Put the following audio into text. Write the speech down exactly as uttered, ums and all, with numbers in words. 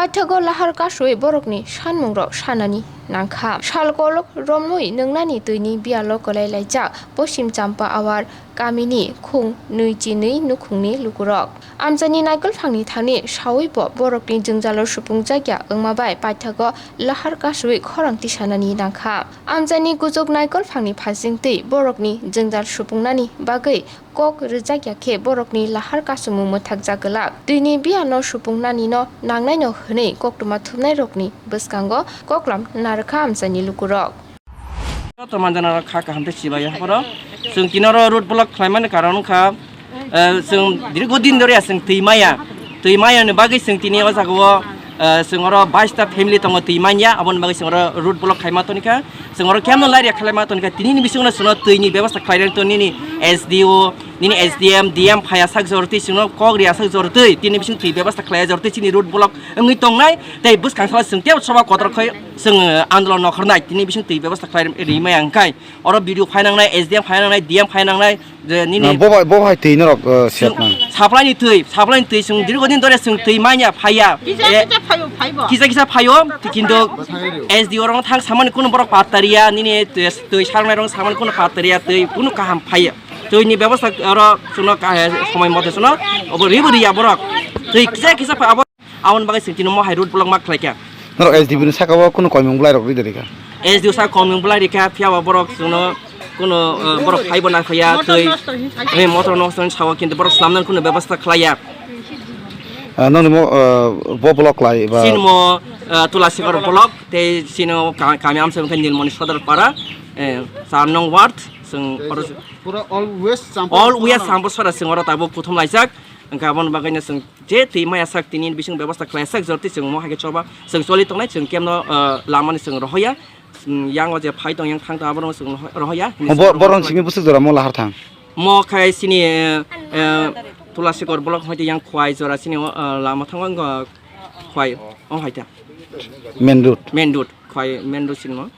Paithago lahar kasui borokni sanmungrok sanani nangkha. Sal kolok romwi nwngnani twini biyalo kwlai laijak Poschim Champa Awar kamini khung nwi chinwi nukhungni lukurok. Amchaini naikolphangni thani sawibo borokni jwngjalo supungjakya wngma bai paithago lahar kasui khorang tisanani nangkha. Amchaini kuchuk naikolphangni phasingtwi borokni jwngjal supungnani bagwi kok rwjakya khe borokni lahar kasumung mwthakjak glak. Twini biyano supungnanino nangnaino hwnwi koktwma thumnairokni bwskango koklam narwkha amchaini lukurok. Joto manjanaro kha kaham tei chibai ya phoro. Chwng tini oro road block khlaimani karon wngkha, eh, chwng dirgo din doriya chwng twi maya. Twi maya ni bagwi chwng tini o jaga o, eh, chwng oro bais ta family tongo twi manya, aboni bagwi chwng oro road block khaima tonikha. Chwng oro kemno lairia khlaima tonikha. Tini ni bisingo chwngno twi ni bebasta khlairang to nini S D O, nini S D M, D M phaya sak jortwi chwngno kok ria sak jortwi. Tini bising twi bebasta khlaiya jortwi chini road block wngwi tongnai. Tei bwskang salo chwng tei soba kotor khai chwng, eh, andolon nokhornai. Tini bising twi bebasta khlai rimai ang khai. Oro B D O phainangnai, S D M phainangnai, D M phainangnai, je nini Ah, bo bai, bo bai twi norok, eh, chwng sepnang. Supply ni twi, supply ni twi chwng dirgo din dore chwng twi manya phaiya. Kisa Eh, kisa phaio, phaibo. Kisa kisa phaio, kintu S D O rok thang samani kuno borok pattaria, nini twi, twi sarnai rok samani kuno pattaria, twi kuno kaham phaiya. Twi ni bebostha oro chwngno ka-, eh, somoi mote chwngno obo ribo riya borok. Twi kisa kisa phai abo. Aboni bagwi chwng tini mo hai road block ma khlai kha. Norok S D P ni saka o kunu koimung bwlai rok rwi de rikha? S D O sa koimung bwlai rikha, phiya ba borok chwngno kuno, eh, borok phaibo na phaiya, twi, eh, motor nosto ni sawa kintu borok slamnani kuno bebostha khlaiya. Ah, nokni mo, eh, bo block lai ba? Chini mo, eh, Tulasikor block, tei chini o ka-, kami amsa wngkha Nilmoni Sodor Para, eh, char nong ward, chwng oro Pura all West Champur all West Champur Sora chwng oro tabuk kuthum laijak, wngkha aboni bagwi no chwng je twi maya sak tini bising bebostha khlai sak jorti chwng mo hai khe choba chwng choli tongnai chwng kemno, ah, lama ni chwng rohoya, chwng yang o je phai tong yang thang tong abono chwng roho-, rohoya. Bo, boron simi bwswk jora mo lahar thang? Mo khai chini, eh, Tulasikor block hoite yang khwai jora chini o, ah, lama thango wngkha khwai o hai ta. Main road. Main road, khwai main road chini mo.